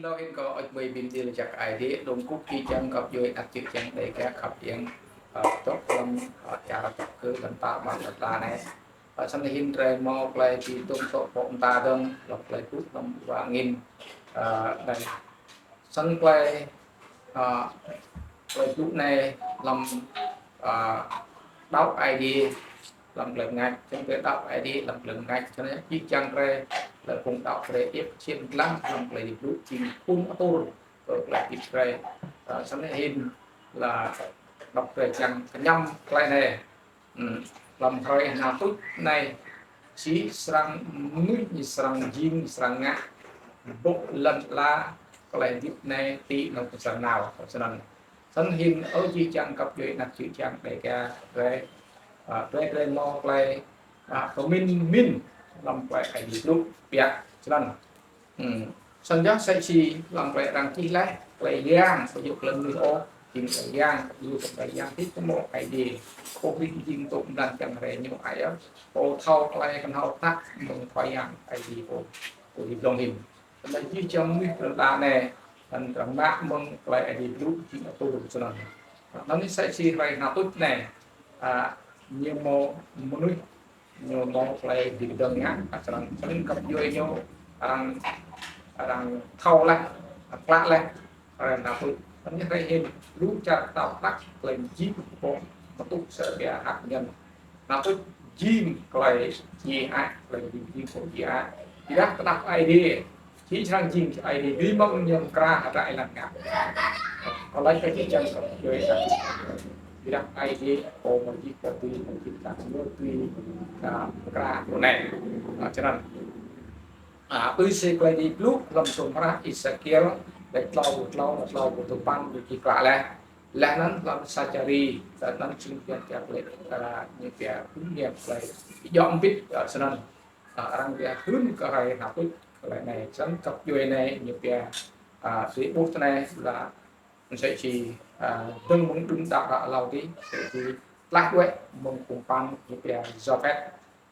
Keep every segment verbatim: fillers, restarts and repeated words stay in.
Lŏ hĭn kơ ăč mei bin dil jak ai dê, dôk kŭp ki jang găp djuê anak čư̆ čhiăng Dega khăp iêng, ơ, dôk hlăm, ơ, čar čăp kơ lăn ta ƀăng lăn tla anei. Ơ, snăn hĭn drei mâo klei bi dôk sŏ pô mta dơ̆ng, hlăm klei blŭ hlăm wa ngĭn, ơ, anei. Snăn klei, ơ, klei blŭ anei hlăm, ơ, đăo ai dê, hlăm klei mngač, čiăng drei đăo ai dê hlăm klei mngač, snăn jih jang drei, leh phung đăo drei iêp ksiêm dlăng hlăm klei blŭ jing phŭn atur, kơ klei hdĭp drei, ơ, snăn hĭn leh đăo drei čiăng kñăm klei anei. Hmm, hlăm hruê knhal tuč anei, si srăng mnuih ñu srăng jing, ñu srăng ngă, ƀuh lăn ala klei hdĭp anei ti nŏng pơ srăng nao, snăn. Snăn hĭn ơ jih jang găp djuê anak čư̆ čhiăng Dega drei, ơ, drei, drei mâo klei, ơ, pơmĭn mĭn hlăm klei ai dê blŭ, biă, snăn. Hmm. Snăn yơh msĕ si hlăm klei arăng čih leh, klei yang, ƀu djŏ klei mnuih ôh, jing klei yang, ƀu djŏ klei yang ti kơ mâo ai dê. Pô hrih jing tŭ mlan čiăng hriê ñu ai yơh. Pô thâo klei knhâo tak mơ̆ng Khua Yang ai dê pô, pô hrih dlông hĭn. Snăn jih jang mnuih kơ lăn anei, anăn arăng mă mơ̆ng klei ai dê blŭ jing atur snăn. Anăn msĕ si hruê knhal tuč anei, ơ, ñu mâo mnuih ñu mâo klei bi kdơ̆ng ngă, ơ, snăn, snăn găp djuê ñu arăng, arăng thâo leh, klă leh, arăng nao tuč. Snăn hruê hĭn, lu čar tao tak klei jing pô mtŭ sơ bia hăk ñăn. Nao tuč jing klei djiê hă, klei jing, jing pô djiê hă. Ƀiădah tơdah ai dê, si srăng jing ai dê, bi mơ̆ng ñu mkra hdră êlan ngă. Kơ lač kơ jih jang găp djuê. Ƀiădah ai dê, pô mâo jih, pô tui, mâo jih, ta mâo tui, ta mkra pô anei. Ơ, snăn. Ơ, tui si klei dĭ blŭ hlăm hdruôm hră Êsêkiêl, kdrêč tlâo pluh tlâo, tlâo pluh dua păn, ñu čih klă leh. Leh anăn hlăm Sakari, leh anăn jing biăn biă klei, ơ, ñu biă, ñu biă klei djŏ mbĭt, ơ, snăn. Ơ, arăng biă hưn kơ hruê knhal tuč, klei anei, snăn găp djuê anei, ñu biă, ơ, si ƀuh tinei leh, msĕ si, ơ, dơ̆ng mơ̆ng đưm đă đă hlâo dih, msĕ si tlaih đuĕ mơ̆ng phung păn, ñu biă Jôphet,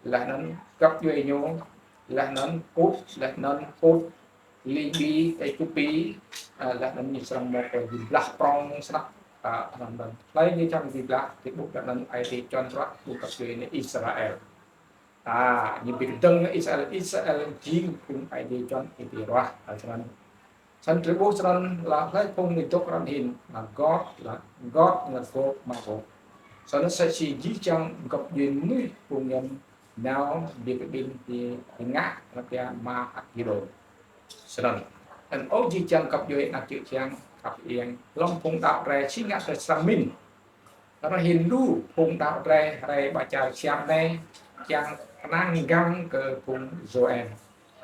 leh anăn găp djuê ñu, leh anăn Put, leh anăn Put, Libi, Êthiôpi, ơ, leh anăn ñu srăng mâo klei bi blah prŏng snăk, ơ, leh anăn klei ñu čiăng bi blah, ti ƀuh leh anăn ai tiê čuăn ruah, ƀuh găp djuê anei Israel. Ơ, ñu bi kdơ̆ng Israel, Israel jing phung ai tiê čuăn, ai tiê ruah, ơ, snăn. Snăn drei ƀuh snăn leh hlei phung ñu dôk arăng hĭn, leh Gôk, leh Gôk, leh Magôk, Magôk. Snăn msĕ si jih jang găp djuê mnuih phung ñu nao bi kƀĭn ti ngă, leh biă mă Armagedôn. Snăn. Anăn ơ jih jang găp djuê anak čư̆ čhiăng, khăp iêng, hlăm phung đăo drei, si ngă drei srăng mĭn. Ară hĭn lu phung đăo drei, hruê ƀă čar Siam anei, čiăng knang gang kơ phung U N,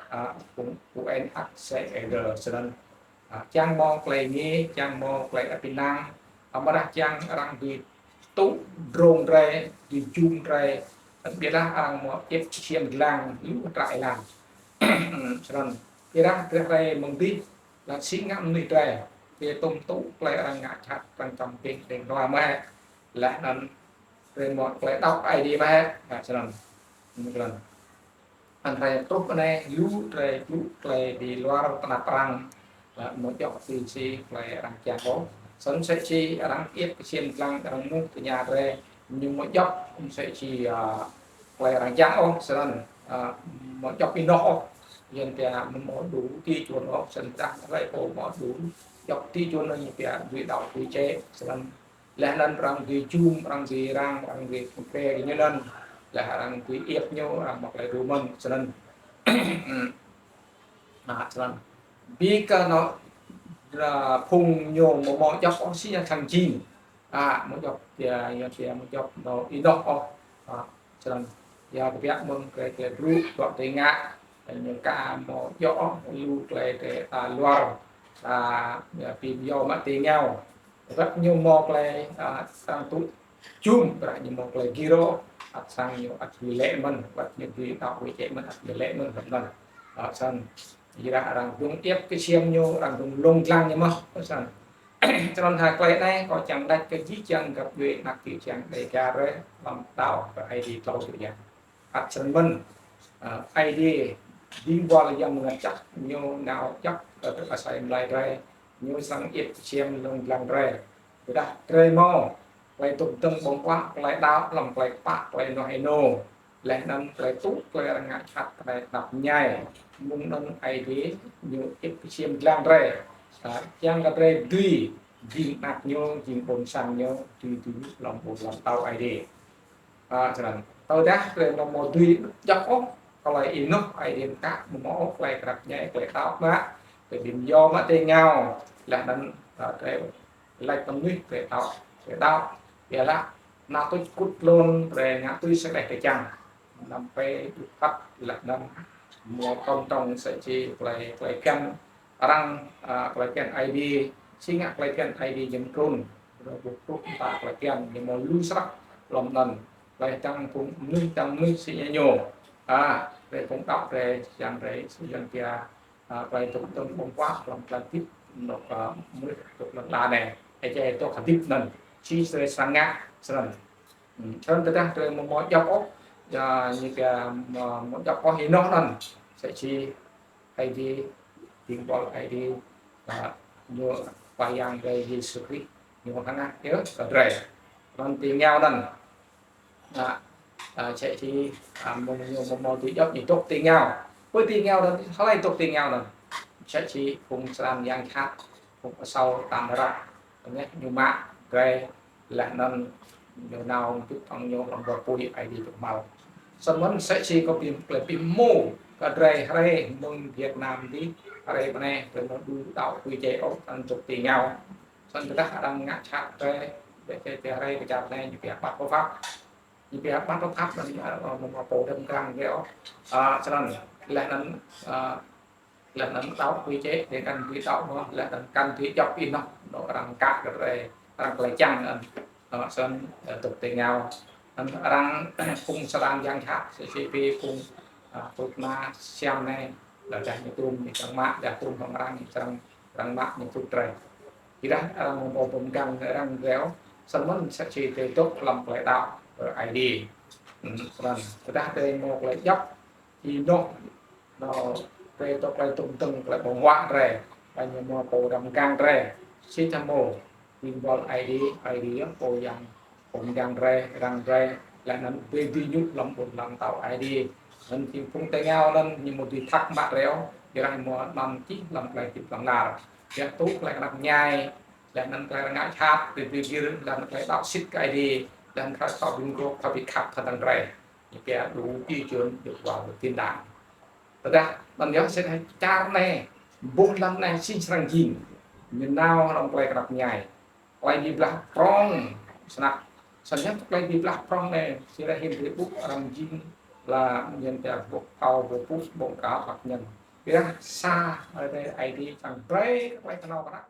ơ, phung U N ăt sĕ êdơ snăn. Ơ, čiăng mâo klei ngê, čiăng mâo klei êpinang, amâodah čiăng arăng bi tŭ drông drei, bi jum drei, ƀiădah arăng mâo iêp ksiêm dlăng lu hdră êlan. Snăn, ƀiădah drei hruê mơ̆ng dih, leh si ngă mnuih drei, drei tuôm tŭ klei arăng ngă jhat, arăng čăm pĭng, drei hlua mơh. Leh anăn drei mâo klei đăo ai tiê mơh. Ơ, snăn. Snăn. Anăn drei truh anei lu drei blŭ klei ti luar tnap arăng, leh amâo djŏ tui si klei arăng čiăng ôh. Snăn msĕ si arăng iêp ksiêm dlăng arăng mŭt ti ñu drei, ñu amâo djŏ msĕ si, ơ, klei arăng čiăng ôh, snăn, ơ, amâo djŏ ênoh ôh. Yuăn pia amâo đủ tiêu chuẩn ôh, snăn dah hlei pô amâo đủ djŏ tiêu chuẩn ñu pia dưi đăo dưi čĕ, snăn. Leh anăn arăng dưi jum, arăng dưi răng, arăng dưi kơ ñu anăn. Leh arăng dưi iêp ñu, arăng mâo klei đru mơ̆n, snăn. Ơ, snăn. Bi kơ anăn, ơ, phung ñu amâo mâo djŏ ôh si ñu čiăng jing. Ơ, amâo djŏ, ya, ya, ya, amâo djŏ, amâo ênoh ôh. Ơ, snăn. Ya, kbiă mơ̆ng klei, klei blŭ, dŏ ti ngă, ñu ka amâo djŏ ôh, lu klei ti, ơ, luar, ơ, ya, bi mâo mă ti ngao. Wăt ñu mâo klei, ơ, srăng tŭ jum, wăt ñu mâo klei gĭr ôh, ăt srăng ñu ăt bi lĕ mơ̆n, wăt ñu dưi đăo bi čĕ mơ̆n, ăt bi lĕ mơ̆n, hlăm anăn. Ơ, snăn. Ƀiădah arăng dôk iêp ksiêm ñu, arăng dôk lông dlăng ñu mơh, snăn. Snăn hŏng klei anei, kâo čiăng lač kơ jih jang găp djuê anak čư̆ čhiăng Dega drei, hlăm đăo kơ Aê Diê tlâo čô yang. Ăt snăn mơ̆n, ơ, Aê Diê dĭng buăl Yang Mngăt Jăk, ñu nao jăk kơ asei mlei drei, ñu srăng ip ksiêm lông dlăng drei. Tơdah drei mâo klei dôk dơ̆ng ƀơ̆ng huă, klei đăo hlăm klei kpă, klei ênuah ênô, leh anăn klei tŭ, klei arăng ngă jhat, klei knap mñai, mơ̆ng anăn Aê Diê ñu ip ksiêm dlăng drei. A, čiăng kơ drei dưi jing anak ñu, jing ƀuôn sang ñu, dưi dưi hlăm ƀuôn ala mtao Aê Diê. A, snăn. Tơdah drei amâo mâo dưi djăp ôh klei ênuah Aê Diê mkă, amâo mâo ôh klei knap mñai, klei đăo mă, klei bi mâo mă ti êngao, leh anăn, a, drei lač kơ mnuih, drei đăo, drei đăo, ƀiădah nao tuč kŭt tlôn, drei ngă tui si klei drei čiăng. Năm pe dŭ phat leh anăn mâo tŏng tŏng sa čô klei, klei bhiăn arăng, a, klei bhiăn Aê Diê, si ngă klei bhiăn Aê Diê jing trŭn. Drei ƀuh truh mta klei bhiăn, ñu mâo lu snăk hlăm anăn. Klei čiăng phung mnuih, čiăng mnuih si ñu. A, drei phung đăo drei, čiăng drei, si Yuăn pia, a, klei dôk dơ̆ng ƀơ̆ng huă hlăm klei hdĭp, anôk, a, mnuih dôk lăn ala anei. Êjai dôk hdĭp anăn, si drei srăng ngă, snăn. Hmm, snăn tơdah drei amâo mâo djăp ôh, ya, ñu pia amâo, amâo djăp ôh ênoh anăn, sa čô Aê Diê, dĭng buăl Aê Diê, a, ñu Khua Yang drei Yêsu Krist, ñu hngah, yơh, kơ drei. Anăn ti êngao anăn. A, a, sa čô, a, mơ̆ng ñu amâo mâo dưi djăp ñu dôk ti êngao. Pơ ti êngao anăn, hlei dôk ti êngao anăn. Sa čô phung sran yang jhat, phung asâo tăn ră, ñu mă drei, leh anăn ñu nao mtŭt hŏng ñu hlăm war pui Aê Diê dôk mâo. Snăn mơ̆n sa čô kâo bi, klei bi hmô kơ drei hriê mơ̆ng Việt Nam dih, hriê mnê, drei amâo đu đăo pui čê ôh, anăn dôk ti êngao. Snăn tơdah arăng ngă jhat drei, drei, drei, drei hriê kơ čar anei, ñu pia ƀăt pơ phăp. Ñu pia ƀăt pơ phăp anăn, a, amâo mâo pô dơ̆ng mgang drei ôh. A, snăn, leh anăn, a, leh anăn đăo pui čê, drei kăn dưi đăo mơh, leh anăn kăn dưi djăp ênoh, anôk arăng kă kơ drei, arăng klei čiăng anăn. A, snăn, a, dôk ti êngao. Anăn arăng phung sran yang jhat, si, si bi phung, a, phung kna siam anei, leh dah ñu tuôm, ñu čiăng mă, dah tuôm hŏng arăng, ñu čiăng arăng mă ñu tŭ drei. Ƀiădah arăng amâo mâo pô mgang arăng drei ôh, snăn mơ̆n sa čô drei dôk hlăm klei đăo, ơ, Aê Diê. Hmm, snăn. Tơdah drei mâo klei djăp, ênoh, anôk drei dôk klei dôk dơ̆ng, klei ƀơ̆ng huă drei, leh anăn mâo pô arăng mgang drei, si dah mâo, dĭng buăl Aê Diê, Aê Diê yơh pô Yang, pô mgang drei, arăng drei, leh anăn drei dưi djŏ hlăm ƀuôn ala mtao Aê Diê. Anăn jing phung ti êngao anăn ñu amâo dưi thâo mă drei ôh, ƀiădah mâo anăn čih hlăm klei hdĭp hlŏng lar. Ƀiădah tŭ klei knap mñai, leh anăn klei arăng ngă jhat, bi bi gĭr, leh anăn klei đăo sĭt kơ Aê Diê, leh anăn klei thâo bi mguôp, thâo bi khăp, thâo dơ̆ng drei. Ñu pia đủ tiêu chuẩn được vào được thiên đàng. Tơdah, anăn yơh sĭt hĕ čar anei, boh lăn anei, si srăng jing. Ñu nao hlăm klei knap mñai. Klei bi blah prŏng, snăk. Snăn yơh klei bi blah prŏng anei, si leh hĭn drei ƀuh arăng jing, leh anăn pia boh phao, boh pŭ, boh kăp, hlăk anăn. Ƀiădah sa, Aê Diê, Aê Diê čiăng brei klei knhâo knhăk.